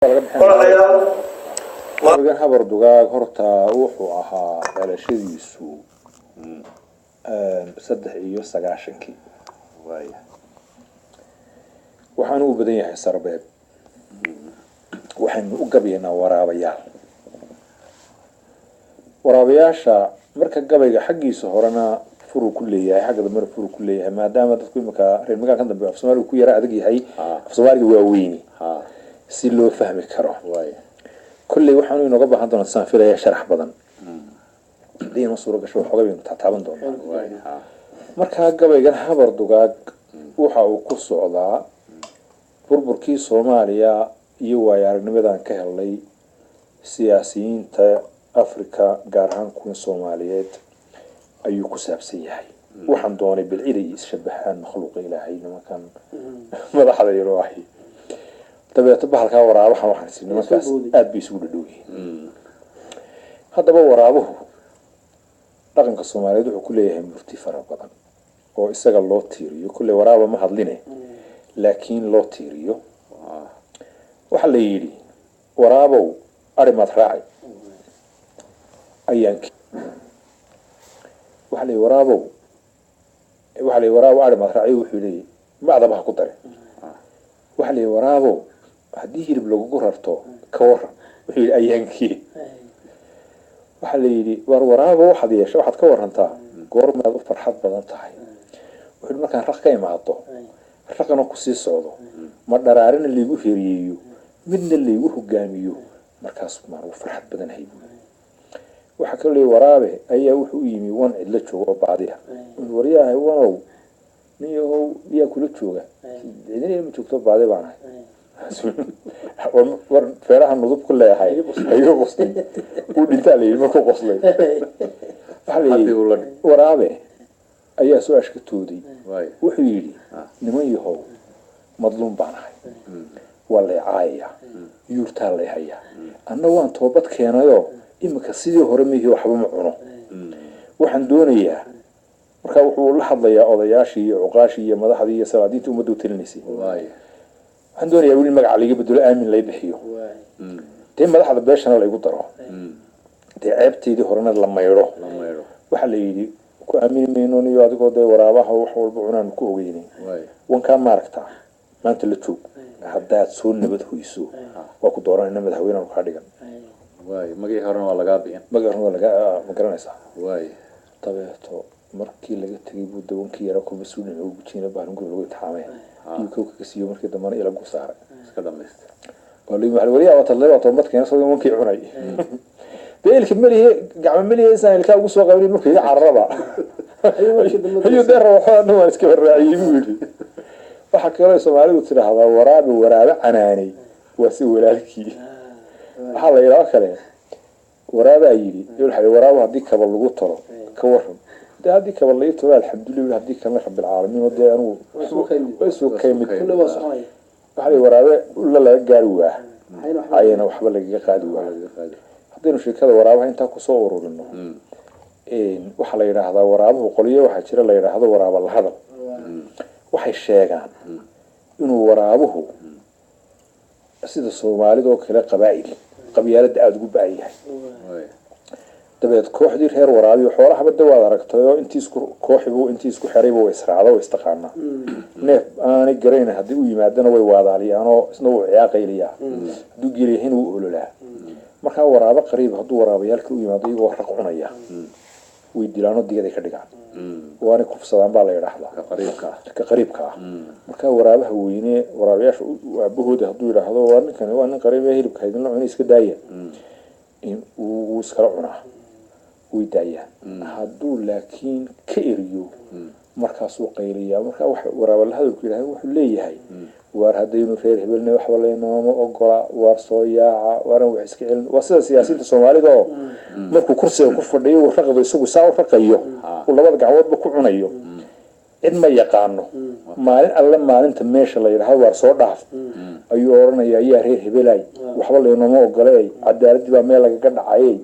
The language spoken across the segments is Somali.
Walaalayaal. Gabaygan Habar Dugaag horta wuxuu ahaa dhalashadiisu 93-kii. Waxaanu u badan yahay sarbeeb. Waxaynu u gabaynaa waraabayaal. Waraabayaasha marka gabayga xaggiisa horena furuu ku leeyahay, xagga dambena furuu ku leeyahay, maadaama dadku imika reer magaalkan dambe af Soomaaliga ku yara adag yahay, af Soomaaliga waa weyni si loo fahmi karo. Kolley waxaanu inooga baahan doonaa, saan filaya, sharax badan. Haddii inoo suuro gasho, waxooga baynu taataaban doonaa. Markaa gabaygan Habar Dugaag waxa uu ku socdaa burburkii Soomaaliya iyo waayo aragnimadan ka helnay siyaasiyiinta Africa, gaar ahaan kuwa Soomaaliyeed, ayuu ku saabsan yahay. Waxaan doonay bilcida iyo isshabahaan makhluuqa Ilaahay, nimankan madaxda yaroo ahi. Dabeeto bahalkaa waraabahan waxaan is nimankaas aada bay isugu dhadhow yihiin. Haddaba waraabuhu dhaqanka Soomaaliyeed wuxuu ku leeyahay murti fara badan oo isaga loo tiiriyo. Kulley waraaba ma hadline, laakiin loo tiiriyo. Waxaa la yidhi, "Waraabow, arimaad raacay ayaan." Waxaa la yidhi, "Waraabow," waxaa la yidhi, "waraabow, arimaad raacay." Wuxuu leeyahy, "Macdaba ha ku dare." Waxaa la yidhi, "Waraabow, haddii hilib lagugu rarto ka waran?" Wuxuu yidhi, "Ayaankii." Waxaa la yidhi, "War waraabo, waxaad yeesha, waxaad ka warantaa goormaad u farxad badan tahay?" Wuxuu yidhi, "Markaan raq ka imaado, raqana kusii socdo, ma dharaarina laygu heriyeeyo, midna laygu hogaamiyo, markaas maan ugu farxad badanahay," buui. Waxaa kaloo leeyahy, waraabe ayaa wuxuu u yimi wan cidlo jooga oo baadiya. "Waryahay wanow, nin yahow, yaa kula jooga?" "Cidina ma joogto, baadi baan ahay." "War feeraha nudub ku leeyahay iga qoslay." Uu dhintaa la yidhi markuu qoslay. Waxaa la yidhi, waraabe ayaa soo ashkatooday. Wuxuu yidhi, "Niman yahow, madluum baan ahay, waa lay caayayaa, yuurtaa lay hayaa, anna waan toobad keenayoo iminka sidii hore mihi, waxba ma cuno. Waxaan doonayaa." Markaa wuxuu la hadlayaa odayaashii iyo cuqaashii iyo madaxdii iyo salaadiintii ummadda u talinaysay. "Waxaan doonayaa weli magaca laiga bedelo, Aamin lay bixiyo, dee madaxda beeshana laygu daro, dee ceebteydii horena la maydho." Waxaa la yidhi, "Ku aamini mayno niyo, adigoo dee waraabaha wax walba cunaanu ku ogeynay. Wankaa maaragtaa maanta la joog, haddaad soo nabad hoyso waa ku dooranayna, madaxweyneanu kaa dhigan." Magii horena waa lagaa bixin. Magii horena waa laga, ma garanaysaa. Dabeeto markii laga tegay buu dawankii yaraa kuma suu dhinac ugu gujiyna, baalin guri lagu imtixaamay iyo kow kaga siiyo. Markii dambena ilagu saaray. Iska dhamaystay. Wariyaa waa tadlay, waa toobad keena, soo wankii cunay dee ilka melihe, gacmo melihe, isaan ilkaa ugu soo qabanay markuu iga cararaba ayuu dee rawaxo, waan iska waraaciyey, buu yidhi. Waxaa kaloo Soomaalidu tidhaahdaa, waraabe waraabe canaanay waa si walaalkii. Waxaa la yidhaho kale, waraabaa yidhi, "Waraabo, haddii kaba lagu talo ka waran?" "Dee haddii kaba lai talo, alxamdulillah, haddii kalena rabbilcaalamiin, oo dee anigu waa isuu kaymid." Waxaa la waraabe ula laga gaari waa ayana waxba lagaga qaadi waa. Haddaynu sheekada waraabaha intaa kusoo ururino, waxaa la yidhaahdaa waraabuhu qolyo waxaa jira la yidhaahdo waraaba la hadal. Waxay sheegaan inuu waraabuhu sida Soomaalida oo kale qabaa'il qabyaaladda aada ugu ba-an yahay. Dabeed kooxdii reer waraabiyo xoolahaba de waad aragtay oo intii isku kooxibu intii isku xerayba way israacda, way istaqaanaa. Neef aanay garanayn haddii u yimaadana way waadaaliyaanoo isna wuu ciyaaqayliyaa, hadduu geelyahayna wuu ololaa. Markaa waraabo qariib hadduu waraabayaalka u yimaado iyagoo raq cunaya, way dilaanoo digaday ka dhigaan, waanay kufsadaan baa la yidhaahdaa ka qariibka ah. Markaa waraabaha weyne waraabayaasha aabahooda hadduu yidhaahdo, "Waa ninkan, waa nin qariib ee hilibka haydinla cunay, iska daaya," wuu iskala cunaa, way daayaan. Hadduu laakiin ka eriyo, markaasuu qayliyaa. Markaa wax waraaba la hadalku yidhahda wuxuu leeyahay, "Waar haddaynu reer hebelna waxba laynooma ogola, waar soo yaaca, waaran wax iska celin." Waa sida siyaasiyiinta Soomaalida oo markuu kursiga ku fadhiyo uu raqdo, isagu saa u raqayo, uu labada gacmoodba ku cunayo, cid ma yaqaano. Maalin alle maalinta meesha la yidhaahdo waar soo dhaaf ayuu odhanaya, "Ayaa reer hebelay, waxba laynooma ogolay, cadaaladii baa meel lagaga dhacayay,"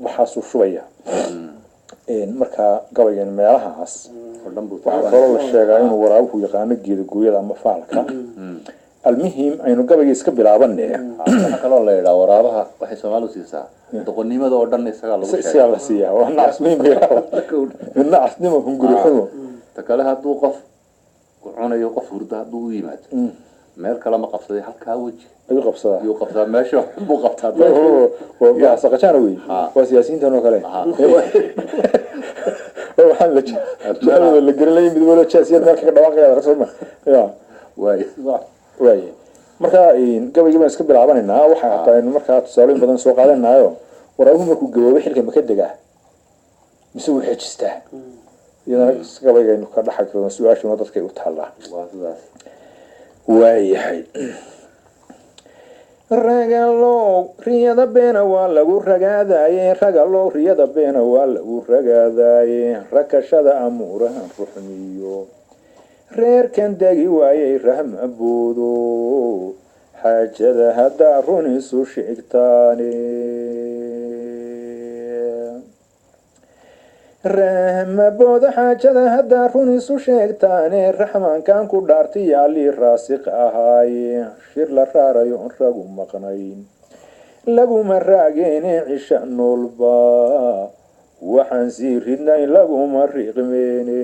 waxaasuu shubaya. Markaa gabaygan meelahaas waxaa kaloo la sheegaa inuu waraabuhu yaqaano geeda gooyada ama faalka. Almuhim, aynu gabayga iska bilaabane. Waxaa kaloo la yidhaa waraabaha waxay Soomaalidu siisaa doqonnimada oo dhan, isagaa lagu Sigaa sheegay. La siiyaa waa nacas muhimka, nacasnimo, hunguri xumo. Ta kale, hadduu qof cunayo, qof hurda hadduu u yimaado, meel kale ma qabsaday, halkaa weji ayuu qabsadaa. Ayuu qabtaa, meesha xun buu qabtaa. Waa saqajaana wey. Waa siyaasiyiintan oo kale. Waxaan la jahadooda la gelinaya, mid walo jaasiyad meel kaga dhawaaqaya soo ma ya. Waay. Waaye, marka gabaygii baan iska bilaabanaynaa. Waxaa hataa aynu markaa tusaalooyin badan soo qaadanaayo. Waraabuhu markuu gaboobay xilka ma ka degaa mise wuu xejistaa? Iyadana gabayga aynu ka dhaxal karno, su-aashuna dadkay u taallaa. Waa sidaas. Waayahay. Ragalow riyada beena waa lagu ragaadaaye, ragalow riyada beena waa lagu ragaadaaye, rakashada amuurahan ruxmiyo reerkan degi waayay, rahma boodo xaajada haddaa run isu sheegtaane. Rahma boodo xaajada haddaa run isu sheegtaane, raxmaankan ku dhaartay allii raasiq ahaaye, shir la raarayo on ragu maqnayn laguma raageene, cisha noolba waxaan sii ridnayn laguma riqmeene.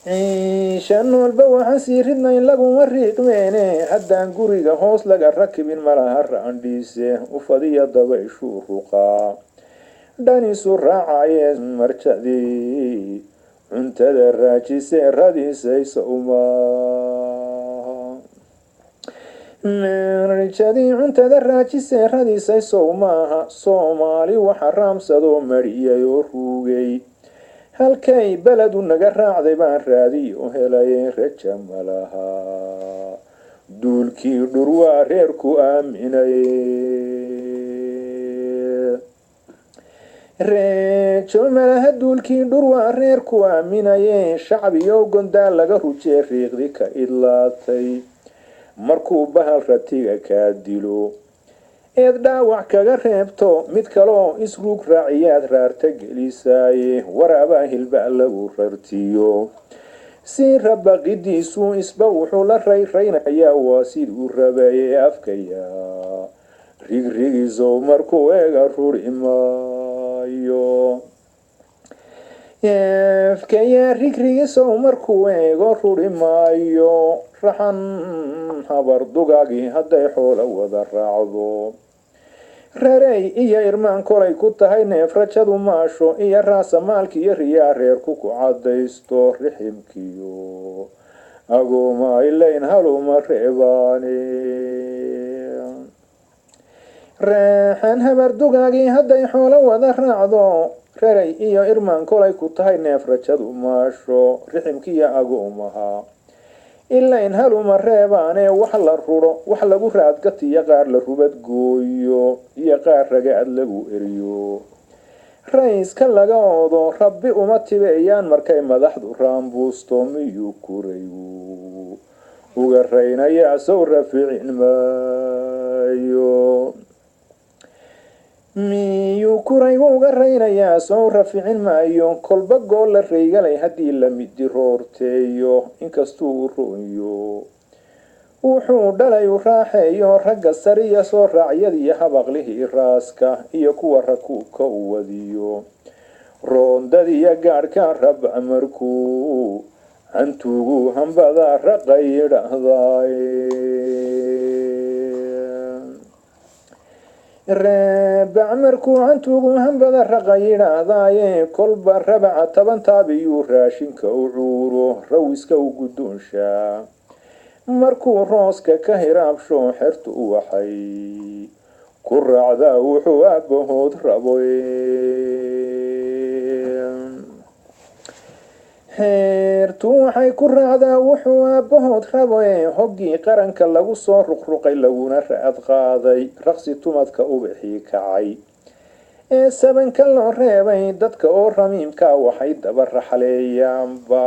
Ciisha noolba waxaan sii ridnayn laguma riiqmeene, haddaan guriga hoos laga rakibin malaha raandhiise, ufadiya dabayshuu ruqaa dhanisu raacaye, marjadii cuntada raajise radisaysa uma marjadii cuntada raajise radisaysow maaha. Soomaali waxa raamsadoo mariyay oo ruugay, halkay beledu naga raacday baan raadiy oo helay, raja malaha duulkii dhurwaa reerku aaminay. Reejo malaha duulkii dhurwaa reerku aaminaye, shacbiyow gondaa laga rujee riiqdi ka idlaatay, markuu bahal ratiga kaa dilo eed dhaawac kaga reebto, mid kaloo isruug raaciyaad raarta gelisaaye, waraabaa hilba lagu rartiyo si rabaqidiisu isba wuxuu la rayraynayaa, waa siduu rabaye afkayaa rigrigisow markuu eega ruri maayo, afkayaa rigrigisow markuu eego ruri maayo. Raxan habar dugaagii hadday xoola wada raacdo, rarey iyo irmaan kolay ku tahay neef rajadu maasho, iyo raasa maalki iyo riyaa reerku ku cadaysto, riximkiyo agooma ilayn haluma reebaane. Reexan habar dugaagii hadday xoolo wada raacdo, rarey iyo irmaan kolay ku tahay neef rajadu maasho, riximkiyo agoomaha ilayn haluma reebaane, wax la ruro, wax lagu raadgatiyo, qaar la rubad gooyo iyo qaar ragaad lagu eriyo, rayska laga oodo rabbi uma tibeeyaan, markay madaxdu raambuusto miyuu kuraygu uga raynayaa sow raficin maayo, miyuu kuraygu uga raynayaa sow raficin maayo. Kolba gool la raygalay haddii la midi roorteeyo, inkastuu u roonyo wuxuu dhalay u raaxeeyo, ragga sariya soo raacyadiyo habaqlihii raaska iyo kuwa rakuubka u wadiyo, roondadiyo gaadhka rab markuu cantugu hambada raqa yidhaahdaay. Reebac markuu cantugu hambada raqa yidhaahdaaye, kolba rabaca 10 taabiyuu raashinka u cuuro, rawiska u guddoonshaa markuu rooska ka hiraabsho, xertu waxay ku raacdaa wuxuu aabbahood rabo. Xeertu waxay ku raacdaa wuxuu aabbahood raboe, hoggii qaranka lagu soo ruqruqay laguna raad qaaday, raqsi tumadka ubixii kacay ee sabanka loo reebay, dadka oo ramiimka waxay daba raxleeyaanba,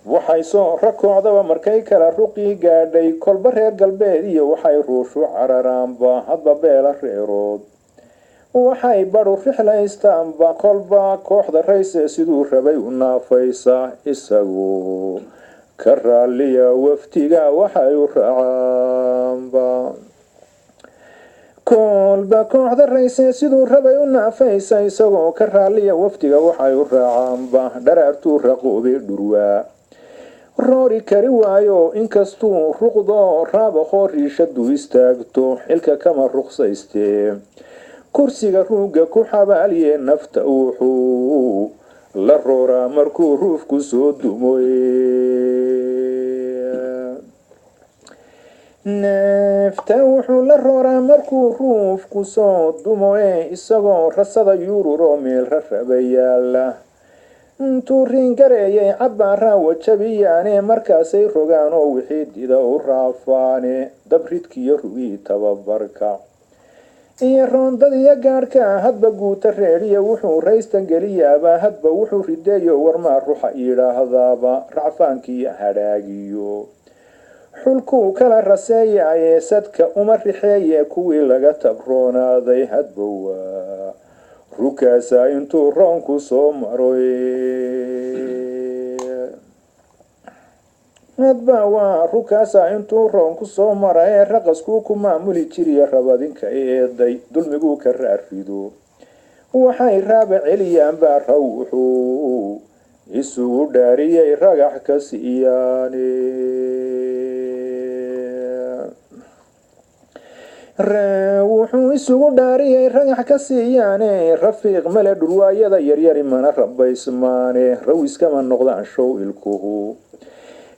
waxay soo rakoocdaba markay kala ruqii gaadhay, kolba reer galbeed iyo waxay ruushu cararaanba, hadba beela reerood Waxay baru rixlaystaanba kolba kooxda rayse siduu rabay u naafaysa, isagu ka raalliya waftiga waxay u raacaanba. Kolba kooxda rayse siduu rabay u naafaysa, isagoo ka raalliya waftiga waxay u raacaanba. Dharaartuu raqoobe dhurwaa roori kari waayo, inkastuu ruqdo raabaqoo riishadu istaagto, xilka kama ruqsaystee. Kursiga ruugga ku xabaaliye nafta wuxuu la rooraa markuu ruufku soo dumo. Nafta wuxuu la rooraa markuu ruufku soo dumo, isagoo rasada yuururoo meel raraba yaala. Intuu riingareeyay cabbaaraa wajabiyaane, markaasay rogaan oo wixii dida u raafaane. Dabridkiyo rugii tababarka iyo roondadiyo gaadhka hadba guuta reeriya, wuxuu raysta geliyaaba hadba wuxuu rideeyo warmaa ruxa yidhaahdaaba. Racfaankiyo hadhaagiyo xulkuu kala raseeyaaye, sadka uma rixeeye kuwii laga tabroonaaday hadba waa rukaasaa intuu roonku soo maro. Hadba waa rukaasaa intuu roonku soo mara ee raqaskuu ku maamuli jiriya rabadinka eeday dulmiguu ka raarido. Waxay raaba celiyaan baa raw wuxuu isugu dhaariyay ragax ka siiyaane. Wuxuu isugu dhaariyay ragax ka siiyaane. Rafiiq male dhurwaayada yaryari mana rabaysmaane, rawiskama noqdaan show ilkuhu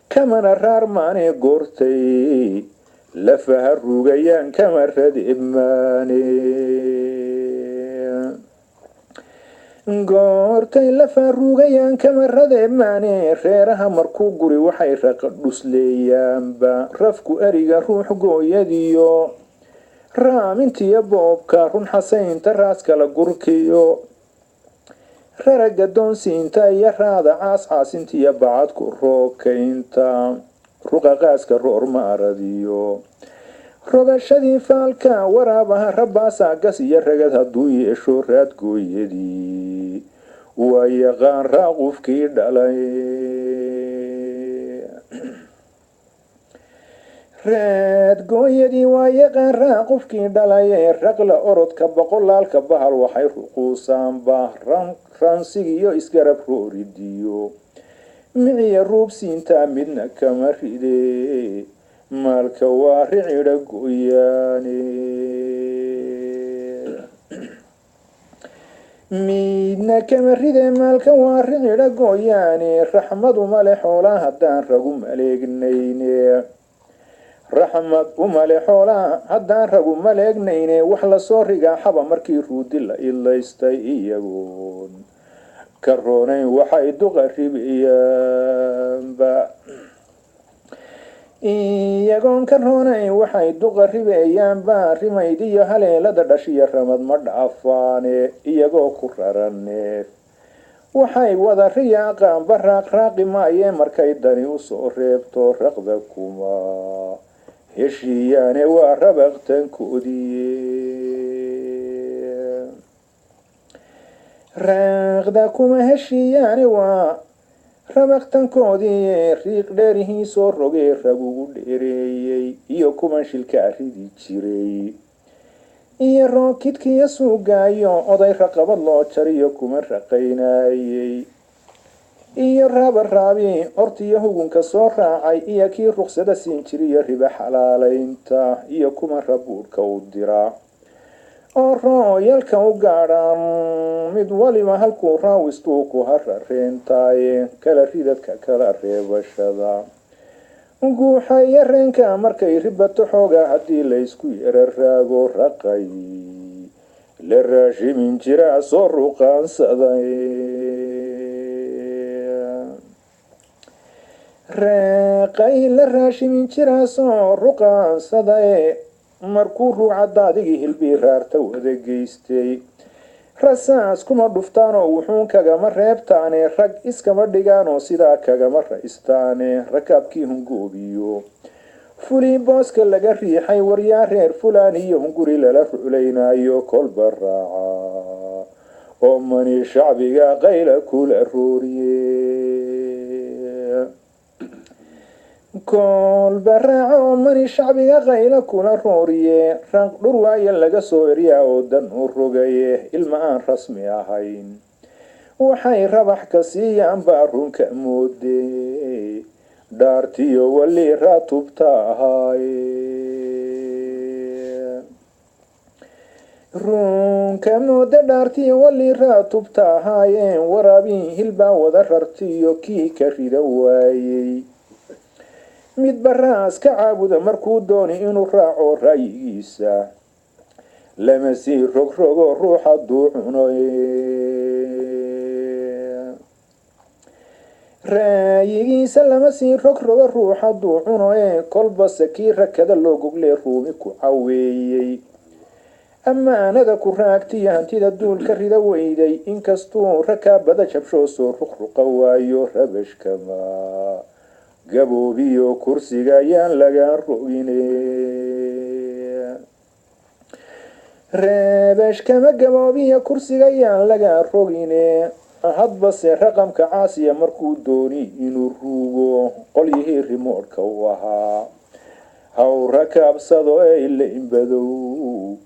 kamana raarmaane, goortay lafaha rugayaan kama radibmaane. Goortay lafaha rugayaan kama radeebmaane. Reeraha markuu guri waxay raqa dhusleeyaanba, rafku eriga ruux gooyadiyo raamintiyo boobka, run xasaynta raaskala gurkiyo raraga doonsiinta iyo raada caascaasintiyo bacadku rookaynta, ruqa qaaska roor maaradiyo rogashadii faalka, waraabaha rabaasaa gas iyo ragad hadduu yeesho raadgooyadii waa yaqaan raaqufkii dhalay. Raadgooyadii waa yaqaan raaqufkii dhalay. Raqla orodka boqolaalka bahal waxay ruquusaanba, ransigiyo isgarab rooridiyo miciya ruubsiintaa midna kama ride, maalka waa ricidha gooyaane. Midna kama ride maalka waa ricidha gooyaane. Raxmad umale xoolaa haddaan ragu maleegnayne, raxmad umale xoolaa haddaan ragu maleegnayne. Wax lasoo rigaaxaba markii ruudi la idlaystay, iyagoon ka roonayn waxay duqa ribiyaanba, iyagoon ka roonayn waxay duqa ribeeyaanba. Rimaydiyo haleelada dhashiyo ramad ma dhaafaane, iyagoo ku rara neef waxay wada riyaaqaanba raaqraaqi maayee. Markay dani usoo reebto raqda kuma heshiiyaane, waa rabaqtankoodii. Raaqda kuma heshiiyaane waa rabaqtankoodii. Riiq dheerihii soo rogee ragugu dheereeyey iyo kuman shilkaa ridi jiray iyo rookidkiyo suugaayo oday raqabad loo jariyo kuma raqaynayey iyo raabaraabi ortiyo hugunka soo raacay iyo kii ruqsada siin jiriyo riba xalaalaynta iyo kuma rabuudhka u dira oo rooyalka u gaadhaan. Mid waliba halkuu raawistuu ku harareentaaye, kala ridadka kala reebashada guuxa iyo reenka markay ribato xooga haddii laysku yara raago, raqay la raashimin jiraa soo ruqaansaday. Raqay la raashimin jiraa soo ruqaansaday. Markuu ruucadaadigii hilbii raarta wada geystay, rasaas kuma dhuftaanoo wuxuun kagama reebtaane. Rag iskama dhigaanoo sidaa kagama raystaane, rakaabkii hungoobiyo Fulii booska laga riixay, waryaa reer fulaan iyo hunguri lala ruclaynaayo, kolba raaca oo mani shacbiga qayla kula rooriye. Kolba raaca oo mani shacbiga qayla kula rooriye. Ranq dhur waaya laga soo eryaa oo dan u rogaye, ilma aan rasmi ahayn waxay rabax ka siiyaan baa runka moode, dhaartiyo wali raatubta ahaaye. Runka mooda dhaartiyo wali raatubta ahaayeen, waraabin hilbaa wada rartiyo kii ka rida waayey. Midba raas ka caabuda markuu dooni inuu raaco ra'yigiisa, lama sii rogrogo ruux hadduu cuno. Raayigiisa lama sii rogrogo ruux hadduu cuno ee, kolbase kii rakada loo goglee ruumi ku caweeyey, ammaanada ku raagtiyo hantida duulka rida weyday, inkastuu rakaabada jabshoo soo ruqruqa waayo, rabashkama gaboobiyo kursiga ayaan laga rogine. Reebeshkama gaboobiya kursiga yaan laga rogine. Hadbase raqamka caasiya markuu dooni inuu ruugo, qolyihii rimoodhka u ahaa haw rakaabsado ee ilaynbadow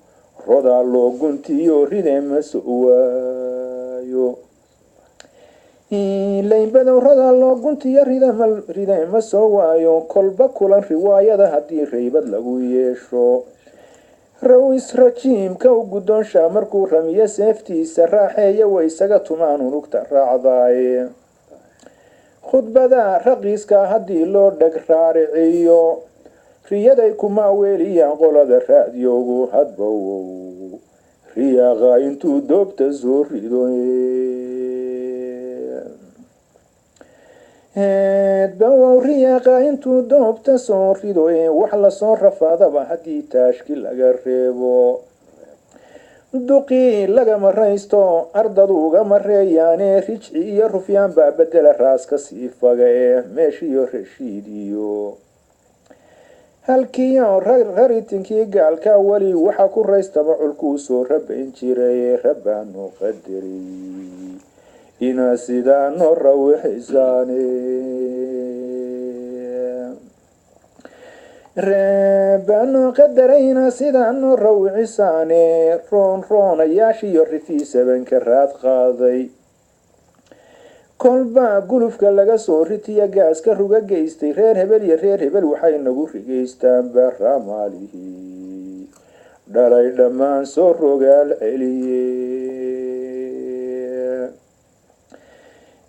rodaa loo guntiyo ride ma soo waayo. Laynbadow rodaa loo guntiyo ride ma soo waayo. Kolba kulan riwaayada haddii raybad lagu yeesho, rawis rajiimka u guddoonshaa markuu ramiyo seeftiisa, raaxeeya way isaga tumaan unugta raacdaaye. Khudbada raqiiska haddii loo dheg raariciyo, riyaday kuma weeliyaan qolada raadiyowgu, hadba wow riyaaqa intuu doobta soo rido. Hadba wow riyaaqa intuu doobta soo rido. Wax lasoo rafaadaba haddii taashki laga reebo, duqii lagama raysto ardadu ugama reeyaane, rijci iyo rufyaan baa bedela raaska sii faga ee meeshiyo rashiid iyo halkiyo raritinkii gaalka weli waxa ku raystaba culkuu soo rabayn jiray. Rabbaanu qadaray ina sidaa noo rawixisaane. Reebano qadarayna sidaa noo rawicisaane. Roon roonayaashiyo rifii sabanka raad qaaday, kolba gulufka laga soo ritiya gaaska ruga geystay, reer hebel iyo reer hebel waxay nagu rigeystaan baramaalihii dhalay dhammaan soo rogaal celiye.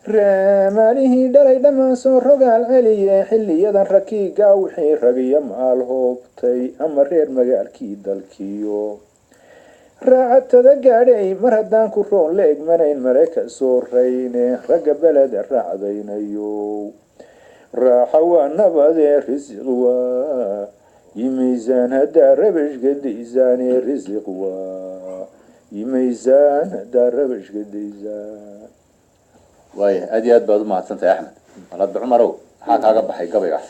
Raamaalihii dhalay dhammaan soo rogaal celiye. Xiliyadan rakiigaa wixii ragiyo maal hoobtay ama reer magaalkii dalkiyo raacatada gaadhay, mar haddaan ku roon la egmanayn male ka soo rayne, ragga beleda raacdaynayo raaxa waa nabadee, risiq waa imaysaan haddaa rabashka daysaane. Risiq waa imaysaan haddaa rabashka daysaan. Waaya, aad iyo aad baad umahadsantahay Axmed. Mal hadda Cumarow, maxaa kaaga baxay gabaygaas?